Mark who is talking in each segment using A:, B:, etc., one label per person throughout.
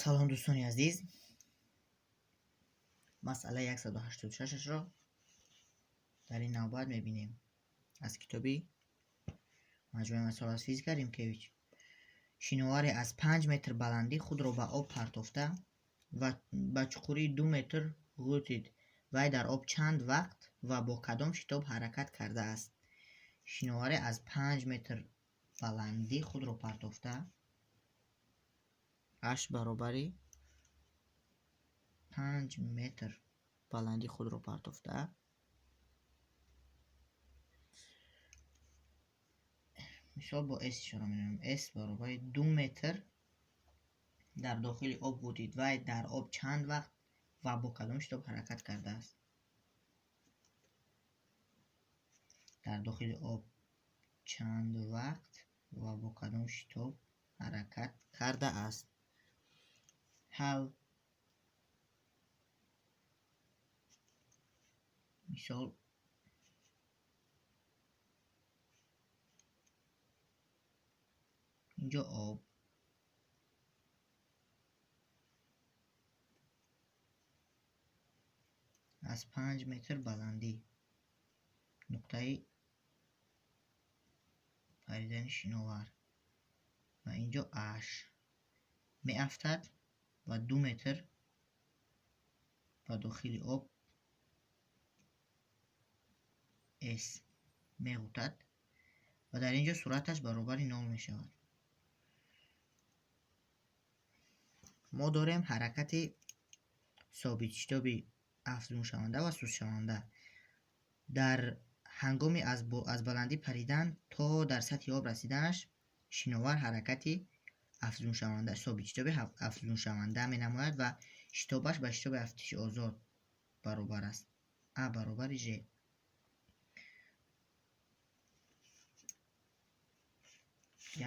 A: Салом, дӯстони азиз. Масъалаи 186-ро дар ин навбат мебинем аз китоби маҷмӯаи масоил аз физика Римкевич. Шиноваре аз 5 метр баландӣ худро ба об партофта ва ба чуқурии 2 метр ғӯтид. Вай дар об чанд вақт ва бо кадом шитоб ҳаракат кардааст? Шиноваре аз 5 метр баландӣ худро партофта, h баробари 5 метр баландӣ худро партофта, мисол бо s ишора менамоем. S баробари 2 метр дар дохили об ғӯтид. Вай дар об чанд вақт ва бо кадом шитоб ҳаракат кардааст? Дар дохили об чанд вақт ва бо кадом шитоб ҳаракат кардааст? Ҳал. Мисол инҷо об, аз 5 метр баландӣ, нуқтаи паридани шиновар, ва инҷо h меафтад ва 2 метр ба дохили об s меғӯтад ва дар инҷо суръаташ баробари 0 мешавад. Мо дорем ҳаракати собитшитоби афзуншаванда ва сустшаванда. Дар ҳангоми аз баландӣ паридан то дар сатҳи об расиданаш шиновар ҳаракати афзуншаванда, собитшитоби афзуншаванда менамояд ва шитобаш ба шитоби афтиши озод баробар аст. А баробари ж.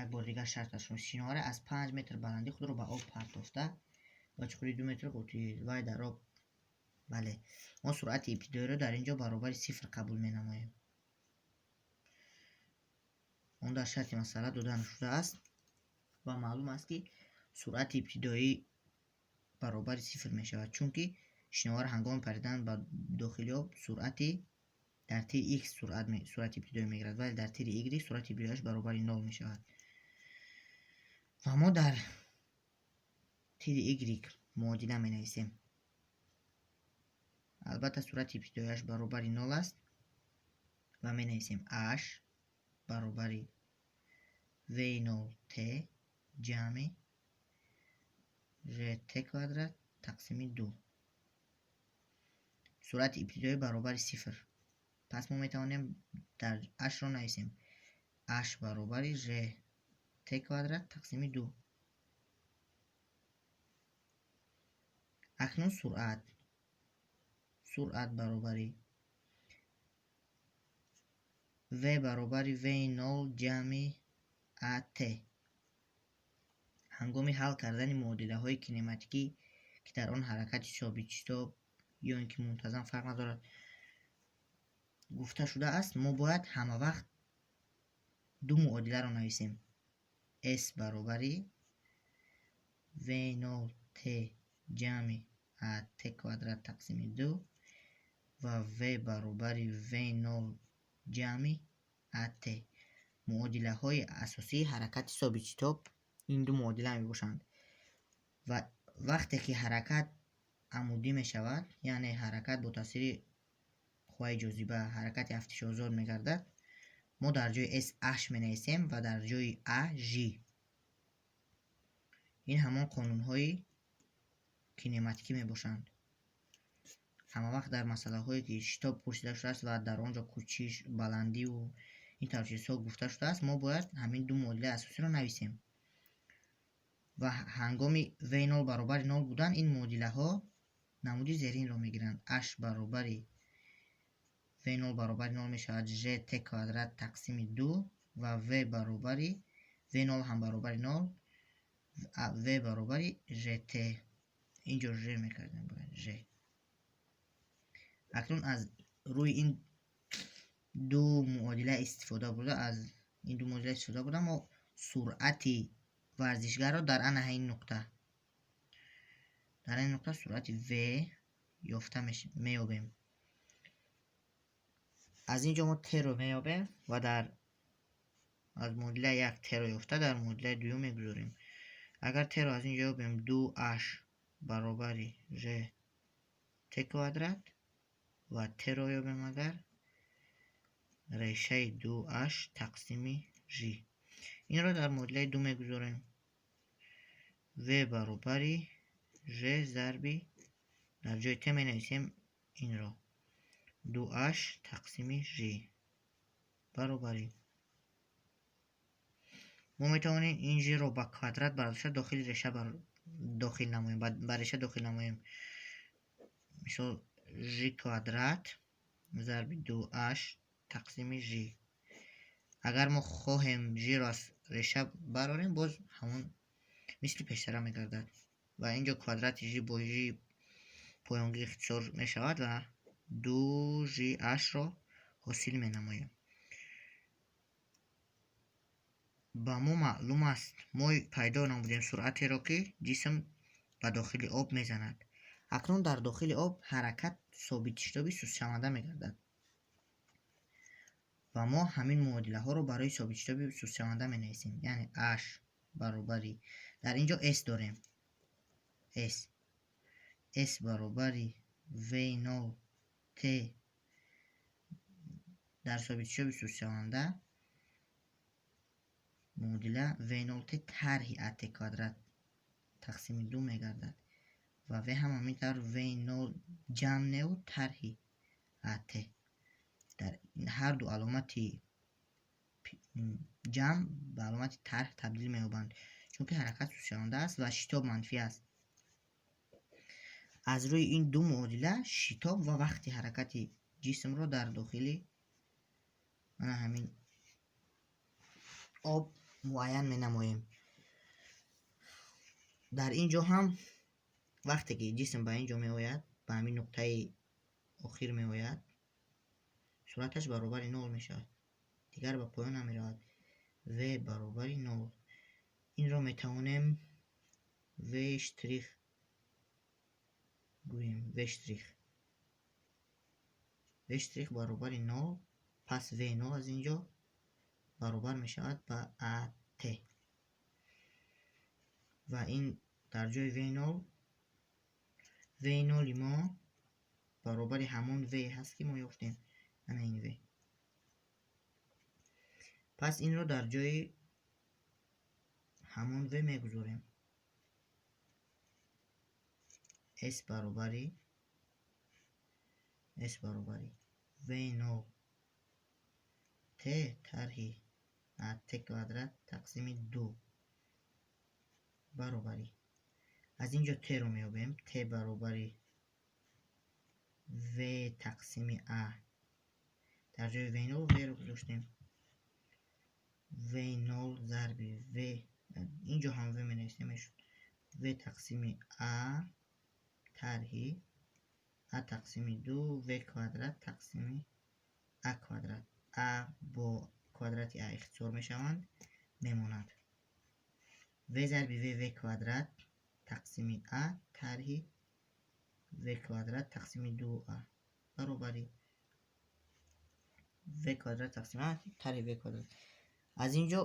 A: Як бор дигар шарташро: шиновар аз 5 метр баландӣ худро ба об партофта ва чуқурии 2 метр ғӯтид. Вай дар об, бале, мо суръати ибтидоиро дар инҷо баробари 0 қабул менамоем. Он дар шарти масъала дода нашудааст ва маълум аст, ки суръати ибтидоӣ баробари 0 мешавад, чунки шиновар ҳангоми паридан ба дохили об суръати дар тири x суръати ибтидоӣ мегирад, вале дар тири y суръати ибтидоияш баробари 0 мешавад. Ва мо дар тири y муодила менависем. Албатта, суръати ибтидоияш баробари 0 аст ва менависем h баробари v0t ҷамъи gt квадрат тақсими 2. Суръати ибтидоӣ баробари 0. Пас мо метавонем дар h-ро нависем. H баробари gt квадрат тақсими 2. Акнун суръат. Суръат баробари v баробари v0 ҷамъи at. Ҳангоми ҳал кардани муодилаҳои кинематикӣ, ки дар он ҳаракати собитшитоб ё ин ки мунтазам фарқ надорад гуфта шудааст, мо бояд ҳама вақт ду муодиларо нависем. S баробари v0t ҷамъи at квадрат тақсими 2 ва v баробари v0 ҷамъи at. Муодилаҳои асосии ҳаракати собитшитоб ин ду муодила мебошанд. Ва вақте ки ҳаракат амудӣ мешавад, яъне ҳаракат бо таъсири қувваи ҷозиба, ҳаракати афтиши озод мегардад, мо дар ҷои S h менависем ва дар ҷои A Ж. Ин ҳамон қонунҳои кинематикӣ мебошанд. Ҳама вақт дар масъалаҳое, ки шитоб пурсида шудааст ва дар он ҷо кӯчиш, баландиву ин тавр чизҳо гуфта шудааст, мо бояд ҳамин ду муодилаи асосиро нависем. Ва ҳангоми v0 баробари 0 будан ин муодилаҳо намуди зеринро мегиранд. H баробари v0 баробари 0 мешавад gt квадрат тақсими 2 ва v баробари v0 ҳам баробари 0, v баробари gt. Инҷо ж мекардем, бояд ж. Акнун аз рӯи ин ду муодила истифода бурда, аз ин ду муодила истифода бурда, мо суръати варзишгарро дар ана ҳамин нуқта Дар ин нуқта суръати v ёфта меёбем. Аз ин ҷо мо t-ро меёбем ва дар аз муодила 1 t-ро ёфта дар муодилаи дуюм мегузорем. Агар t-ро аз ин ҷо ёбем, 2h баробари g t квадрат ва t-ро ёбем агар решаи 2h тақсими g. Инро дар муодилаи 2 мегузорем. V баробари g зарби дар ҷои t менависем инро 2h тақсими g баробари. Мо метавонем ин g-ро ба квадрат бардошта дохили реша дохил намоем, ба реша дохил намоем. Мисол g квадрат зарби 2h тақсими g. Агар мо хоҳем g-ро аз реша барорем, боз ҳамон мисли пештара мегардад. Ва инҷо квадрати g бо g поёнгӣ ихтисор мешавад ва 2gh-ро ҳосил менамоем. Ба мо маълум аст, мо пайдо намудем суръатеро, ки ҷисм ба дохили об мезанад. Акнун дар дохили об ҳаракат собитшитоби сустшаванда мегардад. Ва мо ҳамин муодилаҳоро барои собитшитоби сустшаванда менависем. Яъне h баробари дар инҷо s дорем. S S баробари V0 T дар собитшитоби сустшаванда муодила V0 T тарҳи AT квадрат тақсими 2 мегардад ва V ҳам ҳамин тавр V0 ҷамъ неу тарҳи AT. Дар ҳар ду аломати ҷамъ ба аломати тарҳ табдил меёбанд, чунки ҳаракат сустшаванда аст ва шитоб манфӣ аст. Аз рӯи ин ду муодила шитоб ва вақти ҳаракати ҷисмро дар дохили мана ҳамин об муайян менамоем. Дар ин ҷо ҳам вақте ки ҷисм ба ин ҷо меояд, ба ҳамин нуқтаи охир меояд, суръаташ баробари 0 мешавад. Дигар ба поён намеравад. V баробари 0. Инро метавонем V штрих гӯем. V штрих. V штрих баробари 0, пас V0 аз ин ҷо баробар мешавад ба AT. Ва ин дар ҷои V0, V0 мо баробари ҳамон V ҳаст, ки мо ёфтем. Ана ин V. Пас инро дар ҷои ҳамон V мегузорем. S баробари V0 T тарҳи AT квадрат тақсими 2 баробари. Аз ин ҷо T-ро меёбем. T баробари V тақсими A. Дар ҷои V0 V-ро гузоштем. V0 зарби V, инҷо ҳам V менависем мешуд. V тақсими A тарҳи A тақсими 2 V квадрат тақсими A квадрат. A бо квадрати A ихтисор мешаванд, мемонад. V зарби V V квадрат тақсими A тарҳи V квадрат тақсими 2A баробари V квадрат тақсими A тарҳи V квадрат. Аз ин ҷо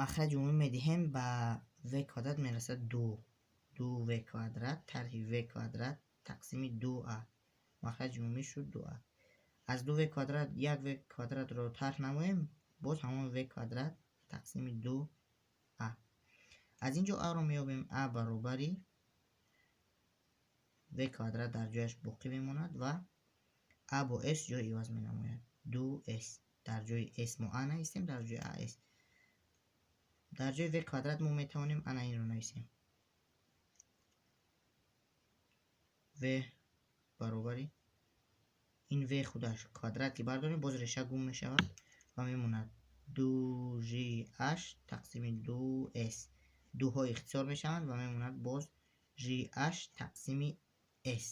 A: махраҷи умумӣ медиҳем, ба V квадрат мерасад 2. 2V квадрат тарҳи V квадрат тақсими 2A. Махраҷи умумӣ шуд 2A. Аз 2V квадрат 1V квадратро тарҳ намоем, боз ҳамон V квадрат тақсими 2A. Аз ин ҷо A-ро меёбем. A баробари V квадрат дар ҷояш боқӣ мемонад ва A бо S ҷой иваз менамояд. 2S. Дар ҷои S мо A нависем, дар ҷои A S. Дар ҷои V квадрат мо метавонем ана инро нависем. V баробари ин V худаш квадрат ки бардорем, боз реша гум мешавад ва мемонад 2gh тақсими 2s. Дуҳо ихтисор мешаванд ва мемонад боз gh тақсими s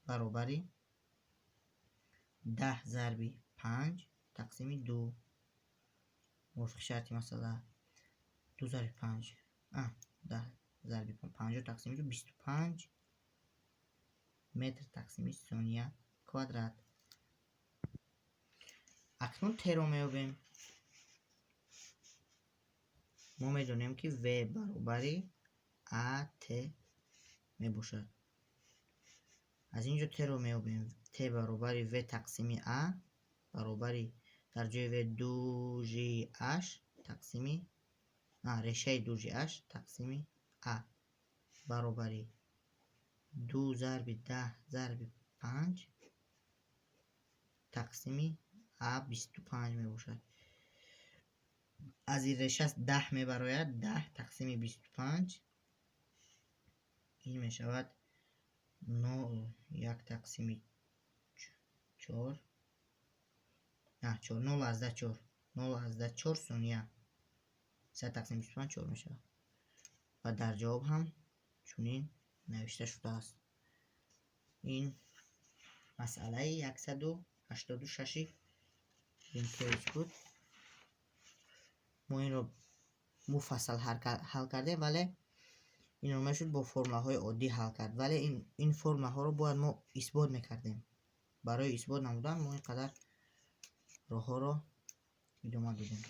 A: баробари 10 зарби 5 тақсими 2. Мувофиқи шарти масъала 2 зарби 5 10. Зарби 50 тақсими 2, 25 метр тақсими сония квадрат. Акнун т-ро меёбем. Мо медонем, ки в баробари ат мебошад. Аз ин ҷо т-ро меёбем. Т баробари в тақсими а, баробари дар ҷои в ду жи аш тақсими решаи ду жи аш тақсими а, баробари ду зарби 10 зарби панҷ тақсими а 25 мебошад. Аз ин реша 10 мебарояд. 10 тақсими 25, ин мешавад нол як тақсими чор, чор, 0,04, 0,04 сония. Се тақсими 25 чор мешавад ва дар ҷавоб ҳам чунин навишта шудааст. Ин масъалаи 186-и Ленкевич буд. Мо инро муфассал ҳал кардем, вале инро мешуд бо формулаҳои оддӣ ҳал кард, вале ин формулаҳоро бояд мо исбот мекардем. Барои исбот намудан мо ин қадар роҳҳоро идома додем.